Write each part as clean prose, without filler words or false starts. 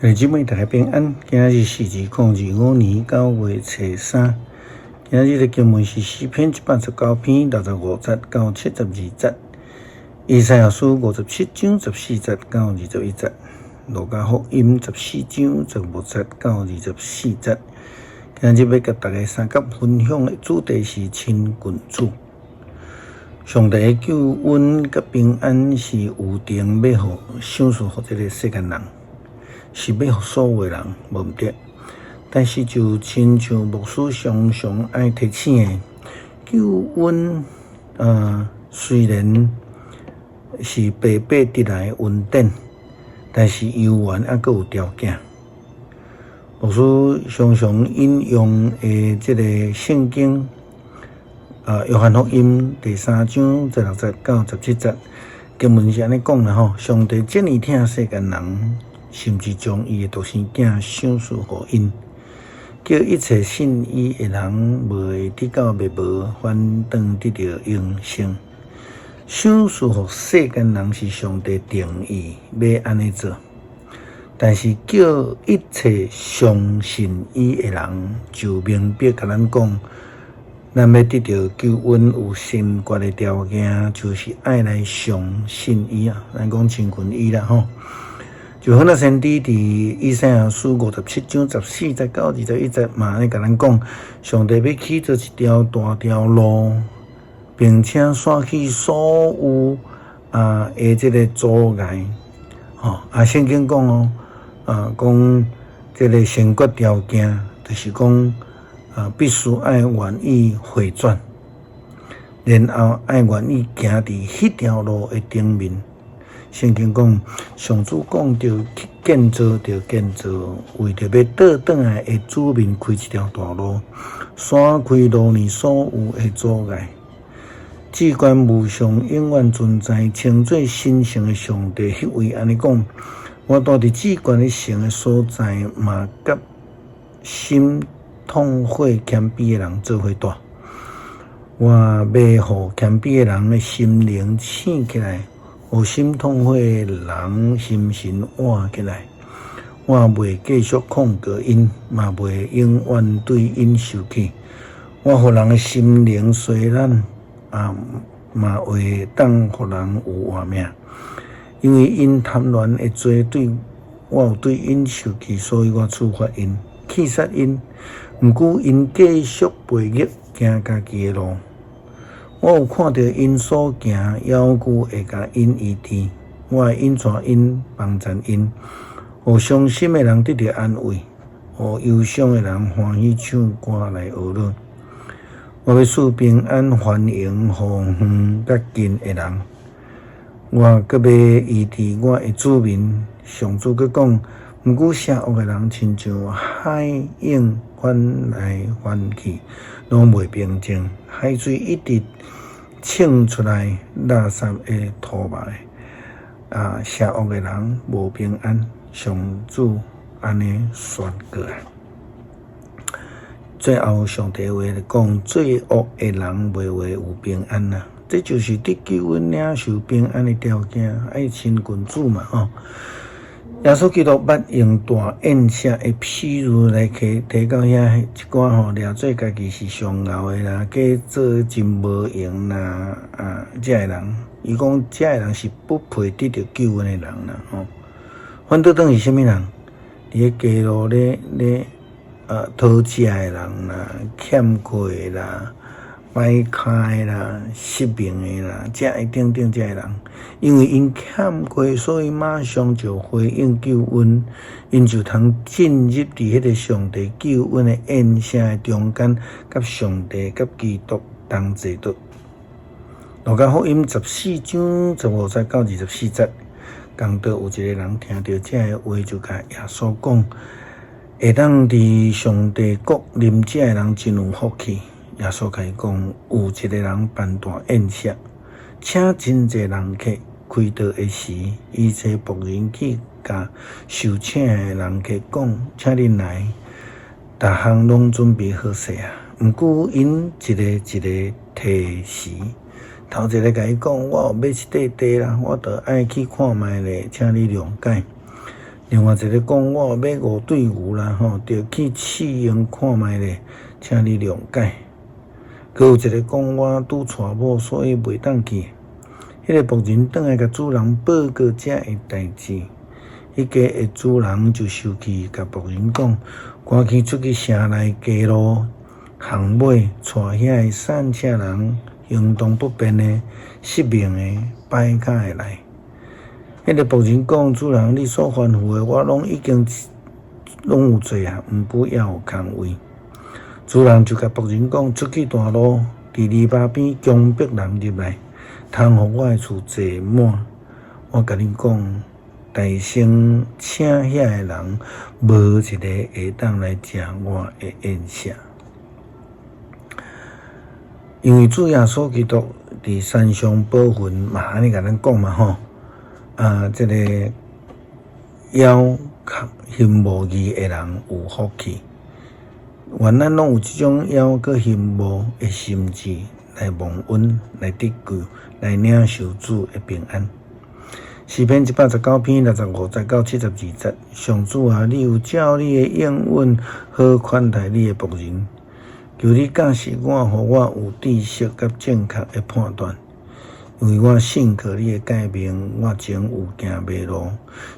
兄弟姊妹大家平安，今仔日是2025年9月初三。今仔日的經文是詩篇119篇65節到72節，以賽亞書57章14節到21節，路加福音14章15節到24節。今仔日欲佮大家相佮分享的主題是親近主。上帝的救恩佮平安是預定欲予賞賜予這个世間人，是欲予所有的人，無毋對。但是就親像牧師常常愛提醒的，救恩雖然是白白得來的恩典，但是猶原猶閣有條件。牧師常常引用的這个聖經，約翰福音第3章16節到17節，經文是按呢講啦吼：上帝這爾疼世間人，甚至將伊的獨生囝賞賜予𪜶，叫一切信伊的人，袂會得到滅亡，反轉得著永生。賞賜予世間人是上帝定意欲按呢做，但是叫一切相信伊的人，就明白共咱講，咱欲得著救恩有先決的條件，就是愛來相信伊啊！咱講親近伊啦吼。就好若先知佇以賽亞書57章14節到21節嘛，按呢共咱講，上帝欲起做一條大條路，並且徙去所有的這个阻礙。吼啊，聖經講哦，講這个先決條件，就是講必須愛願意回轉，然後愛願意行佇彼條路的頂面。聖經講，上主講著去建造，就建造，為著欲倒轉來的子民開一條大路，徙開路內所有的阻礙。至懸無上永遠存在，稱做神聖的上帝，彼位按呢講：我住佇至懸的神的所在，嘛佮心痛悔謙卑的人做伙住。我欲予謙卑的人的心靈醒起來，予心痛悔的人心神活起來。我袂繼續控告𪜶，嘛袂永遠對𪜶受氣。我予人的心靈衰懶，嘛會當予人有活命，因為𪜶貪戀的罪對我有對𪜶受氣，所以我處罰𪜶，氣殺𪜶。毋過𪜶繼續悖逆，行家己的路。我有看著𪜶所行，猶閣會共𪜶醫治。我會引帶𪜶，幫贊𪜶，予傷心的人得著安慰，予憂傷的人歡喜唱歌來娛樂。我欲賜平安繁榮予遠佮近的人。我閣欲醫治我的子民。上主閣講，毋過邪惡的人親像海湧翻來翻去，攏袂平靜。海水一直衝出來，垃圾會塗埋。邪惡的人無平安。上主按呢宣告啊！最後，上帝話講，作惡的人袂會有平安啊！這就是得救恩領受平安的條件，愛親近主嘛吼。耶穌基督捌用大宴席的譬喻來提提到遐一寡吼，掠做家己是上𠢕的啦，假做真無閒啦，這个人，伊講這个人是不配得著救恩的人啦吼。反倒轉是啥物人？佇咧街路咧咧討食的人啦，欠缺的啦，擺跤的啦，失明的啦，這个等等這个人，因為𪜶欠缺，所以馬上就回應救恩，𪜶就通進入佇彼个上帝救恩的宴席的中間，佮上帝佮基督同齊桌。路加福音14章15節到24節，講到有一個人聽著這个話，就共耶穌講，會當佇上帝國啉這个人真有福氣。耶穌共伊講，有一个人辦大宴席，請真濟人客。開桌的時，伊差僕人去共受請的人客講：請恁來，逐項攏準備好勢啊。毋過𪜶一个一个推辭。頭一个共伊講：我有買一塊地啦，我著愛去看覓咧，請你諒解。另外一个講，我有買五對牛啦，吼，著去試用看覓咧，請你諒解。閣有一个講，我拄娶某，所以袂當去。彼个僕人轉來共主人報告這个代誌，彼家的主人就生氣，共僕人講：趕緊出去城內街路巷尾，帶遐个散赤人、行動不便的、失明的、跛跤的來。彼个僕人講：主人，你所吩咐的，我攏已經攏有做啊，毋過猶有空位。主人就共僕人講：出去大路，佇籬笆邊強迫人入來，通予我的厝坐滿。我共恁講，代先請遐个人，無一个會當來食我的宴席。因為主耶穌基督佇山上寶訓嘛，按呢共咱講嘛吼。啊，這個枵渴慕義的人有福氣。願咱攏有這種枵閣渴慕的心志來蒙恩、來得救、來領受主的平安。詩篇119篇65節到72節，上主啊，你有照你的應允好款待你的僕人，求你教示我，予我有知識佮正確的判斷。因為我信靠你的誡命，我前有行迷路。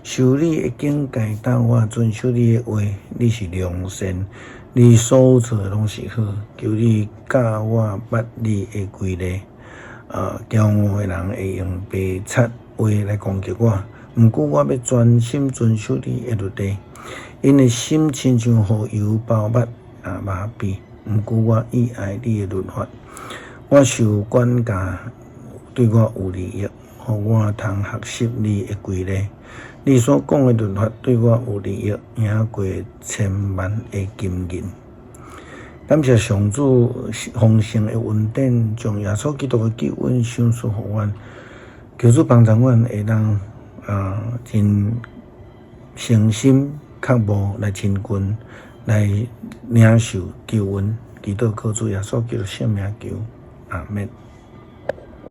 受你的警戒，導我遵守你的話。你是良善，你所做的攏是好。求你教我捌你的規例。驕傲的人會用白賊話來攻擊我，毋過我欲專心遵守你的律例。𪜶的心親像予油包肉啊麻痹，毋過我意愛你的律法。我受管教，對我有利益，予我通學習你的規例。你所講的律法對我有利益，贏過千萬的金銀。感謝上主豐盛的恩典，將耶穌基督的救恩賞賜予阮。求主幫助阮會當真誠心渴慕來親近，來領受救恩。祈禱靠主耶穌基督聖名求，阿們。